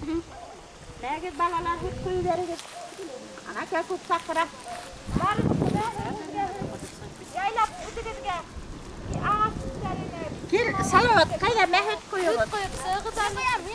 Мәгеҙ, балалар, һөт ҡойоп бәрегеҙ. Ана кәкүк саҡыра. Барығыҙ, яйлап үҙегеҙгә ағас төптәренә. Кил, Салауат, ҡайҙа мә һөт ҡойоғоҙ? Һөт ҡойоп сығығыҙ әле.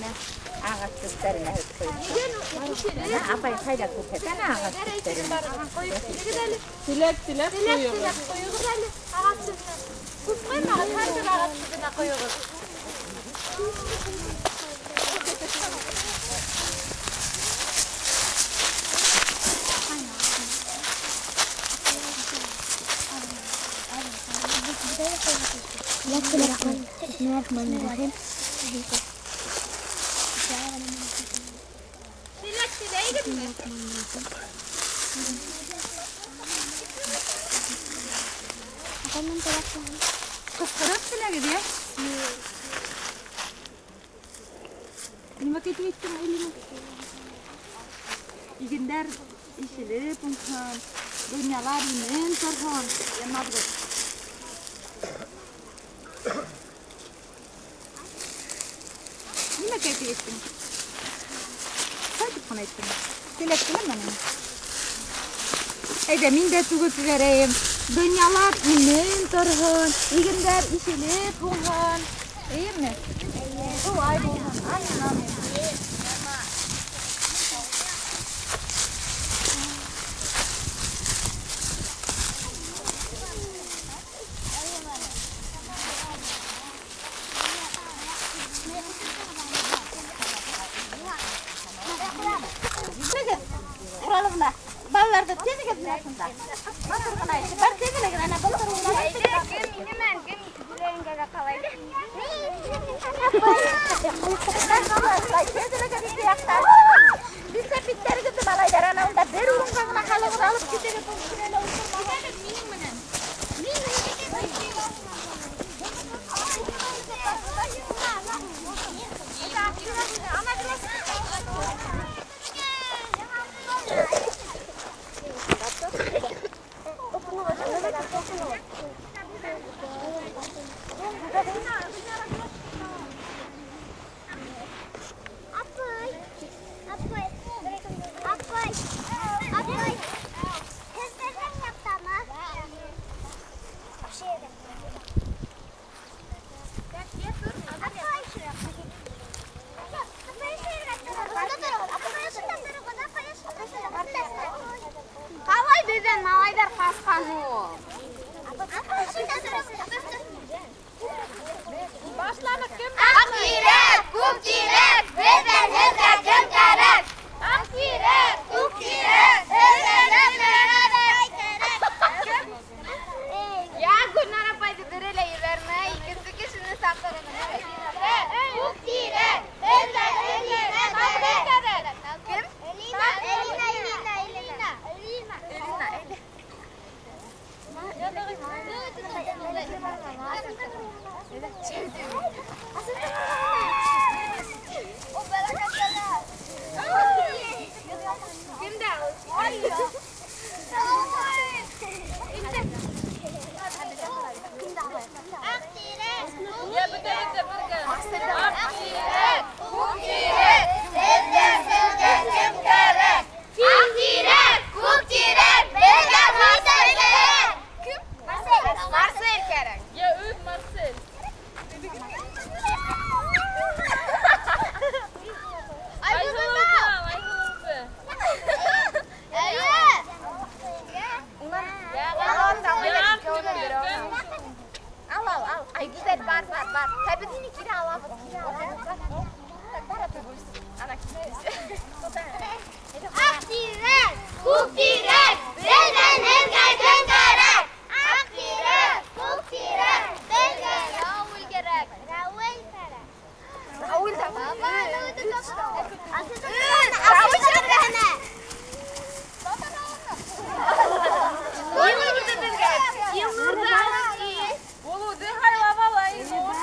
Мә, ағас төптәренә һөт ҡойоп. Апай ҡайҙа күрһәтә ағас төптәренә? Теләк, теләк ҡойоғоҙ. Теләк ҡойоғоҙ әле ағас төбөнә. Күп ҡоймағыҙ, һәр бер ағас төбөнә ҡойоғоҙ. Теләк теләйегеҙме? Ҡысҡырып теләгеҙ, йә? Нимә китеп иттең, Элина? Игендәр ишелеп уңһын, донъялар имен торһон. Янабыҙ. Нимә китеп иттең? Ҡайтып ҡына иттең. Теләк теләмәнеңме? Әйҙә, мин дә түгеп ебәрәйем. Донъялар имен торһон, игендәр ишелеп уңһын. Эйеме? Шулай булһын. Амин, амин. Бөгөн Ураловна, балаларҙы тиҙегеҙ менә шунда. Матур ғына итеп, бар тиҙелегеҙ, ана былтыр уйнаған. Кем мине менән, кем Гүләнгә ҡалай. Тиҙелегеҙ ике яҡтан. Билсә биттәрегеҙҙе малайҙар, ана унда бер урынға ғына халығыҙ алып китегеҙ, ул тирәлә ултырмағыҙ. Минең менән. Ҡалай беҙҙән малайҙар ҡасҡан ул. Башланыҡ, кем? Аҡ тирәк, күк тирәк, беҙҙән һеҙгә кем кәрәк? Аҡ тирәк, күк тирәк, беҙҙән һеҙгә кем? Я, Гөлнар апайҙы бере лә ебәрмәй, икенсе кешене саҡырығыҙ. Күк тирәк, беҙҙән һеҙгә кем кәрәк? Кем? Элина, Элина, Элина, Элина. Элина, Элина. Йә, бөтәбеҙ ҙә бергә. Аҡ тирәк, күк тирәк, беҙҙән һеҙгә кем кәрәк? Аҡ тирәк, күк тирәк, беҙгә Марсель кәрәк. Кем? Марсель кәрәк. Йә, үҙ Марсель. Айһылыуҙы ал, Айһылыуҙы. Эйе. Яҡ, кем? Ал, ал, ал. Ай, Гүзәл, бар, бар, бар. Беҙ һине кире алабыҙ. Аҡ тирәк, күк тирәк, беҙҙән һеҙгә кем кәрәк? Аҡ тирәк, күк тирәк, беҙгә Рауил кәрәк. Рауил кәрәк. Рауил да. Баба, Рауилды тапты. Рауил кәрәк. Илнурҙы беҙгә. Илнурҙы алып кил. Ул үҙе һайлап ала, Илнур.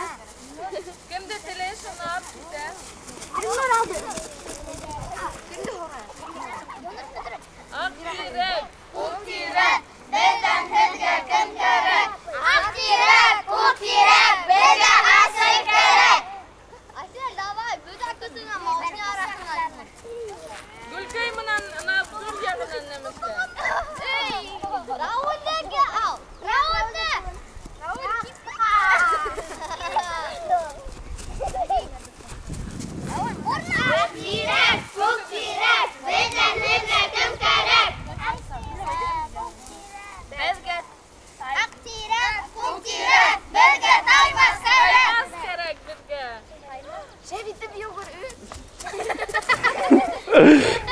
Кемде теләй, шуны алып китә. Илнур алды. Аҡ тирәк, Күк тирәк, беҙҙән һеҙгә кем кәрәк? Аҡ тирәк, күк тирәк, беҙгә Асель кәрәк.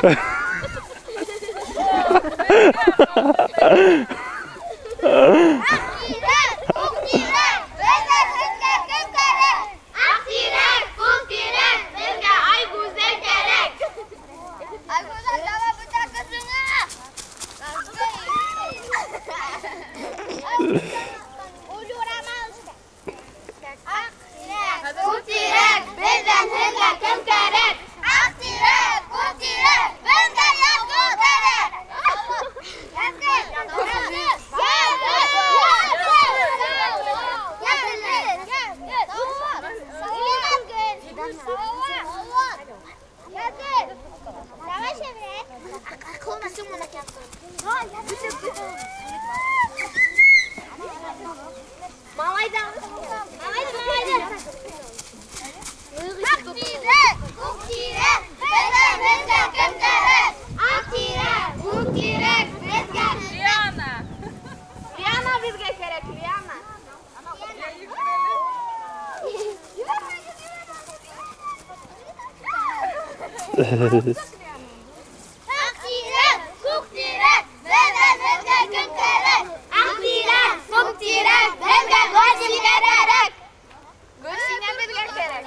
Аҡ тирәк, күк тирәк, беҙҙән һеҙгә кем кәрәк? Аҡ тирәк, күк тирәк, беҙгә Айгүзәл кәрәк. Айгүзәл, давай бөтә көсөңә. Аҡ тирәк, күк тирәк, беҙҙән һеҙгә кем кәрәк? Аҡ тирәк, күк тирәк, беҙгә Язгөл кәрәк. Язгөл, Аҡ тирәк, күк тирәк, беҙҙән һеҙгә кем кәрәк? Аҡ тирәк, күк тирәк, беҙгә Лиана. Лиана беҙгә кәрәк, Лиана. Аҡ тирәк, күк тирәк, беҙҙән һеҙгә кем кәрәк? Аҡ тирәк, күк тирәк, беҙгә Гөлсинә кәрәк. Гөлсинә беҙгә кәрәк.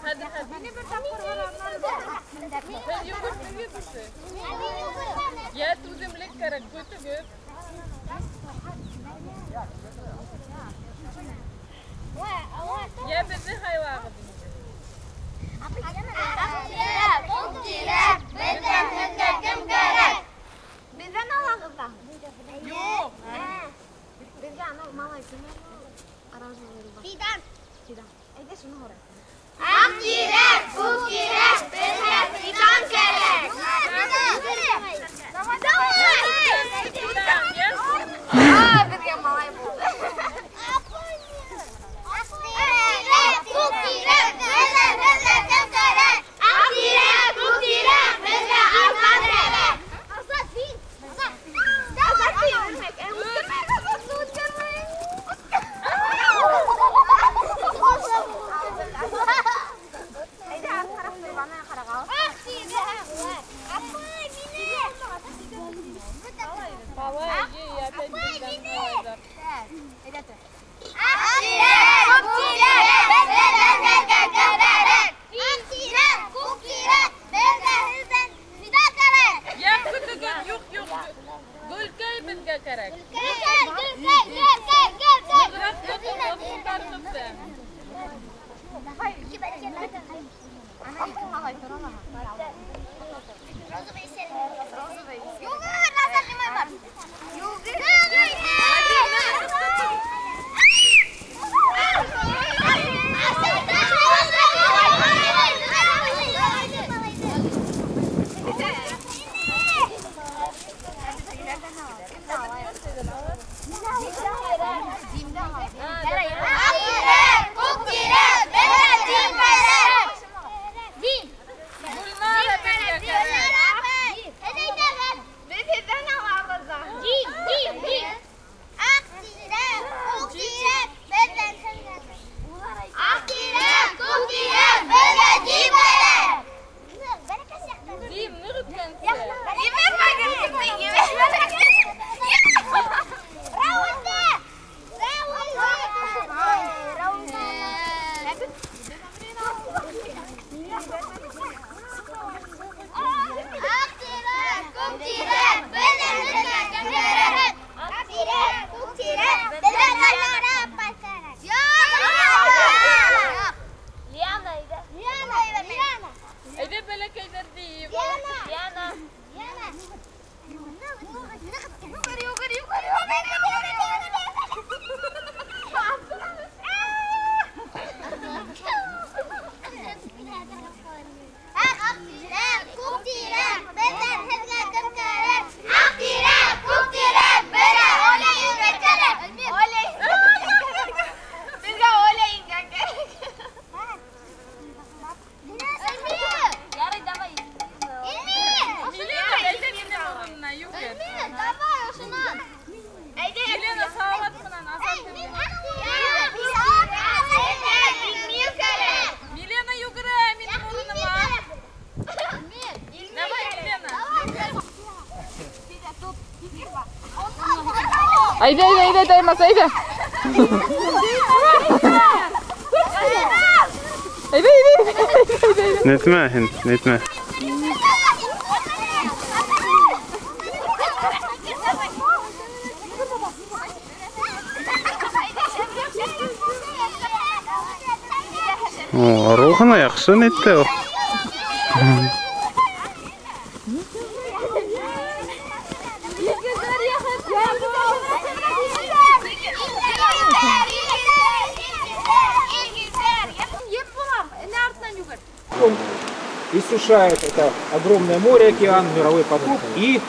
Хәҙер, хәҙер. Һеҙ йүгерҙегеҙ уже. Йә, түҙемлек кәрәк, көтөгөҙ. Йә, беҙҙе һайлағыҙ инде. Аҡ тирәк, күк тирәк, беҙҙән һеҙгә кем кәрәк? Беҙҙән алағыҙ ҙа. Юҡ. Беҙгә анау малай кем? Фидан. Фидан. Әйҙә шуны һорай. Аҡ тирәк, күк тирәк, беҙгә Фидан кәрәк. Давай. Фидан, йә? Беҙгә малай булды. Аҡ тирәк, күк тирәк, беҙҙән һеҙгә кем кәрәк? Аҡ тирәк, күк тирәк, беҙгә Азат кәрәк. Азат, мин. Азат. Азат, Малай, йә, опять беҙҙән һайлайҙар. Аҡ тирәк, күк тирәк, беҙҙән һеҙгә кем кәрәк? Аҡ тирәк, күк тирәк, беҙгә һеҙҙән Фидан кәрәк. Йә, көтөгөҙ, юҡ, юҡ. Гөлкәй беҙгә кәрәк. Гөлкәй, Гөлкәй, Гөлкәй, Гөлкәй. Нығыраҡ тотоғоҙ, ҡулдарығыҙҙы. Йүгер, Назар, нимә бар? Йүгер. Нығыраҡ тотоғоҙ. Аҡ тирәк, күк тирәк, беҙгә Дим кәрәк. Дим. Гөлнара беҙгә кәрәк. Беҙ һеҙҙән алабыҙ ҙа. Дим, дим, дим. Аҡ тирәк, күк тирәк, беҙҙән һеҙгә. Аҡ тирәк, күк тирәк, беҙгә Дим кәрәк. Дим, ныҡ үткәнсе. Аҡ тирәк, күк тирәк, беҙҙән һеҙгә кем кәрәк? Аҡ тирәк, күк тирәк, беҙгә Гөлнара апай кәрәк. Юҡ! Лиана, Лиана, Лиана. Әйҙә бәләкәйҙәр тиеп. Лиана. Лиана. Югыр, югыр, югыр, югыр, югыр, Аҡ тирәк, күк тирәк, беҙҙән һеҙгә кем кәрәк? Аҡ тирәк, күк тирәк, беҙгә Оля еңгә кәрәк. Оля Беҙгә Оля еңгә кәрәк. Ярай, давай. Милена, әйҙә минең урынына, йүгер. Давай, ошонан. Әйҙә, әйҙә, әйҙә, Таймас, әйҙә. Әйҙә, әйҙә, әйҙә, әйҙә. Нетмә һин, нетмә. О, арыу ғына яҡшы нитте ул. Он иссушает это огромное море, океан, мировой потоп и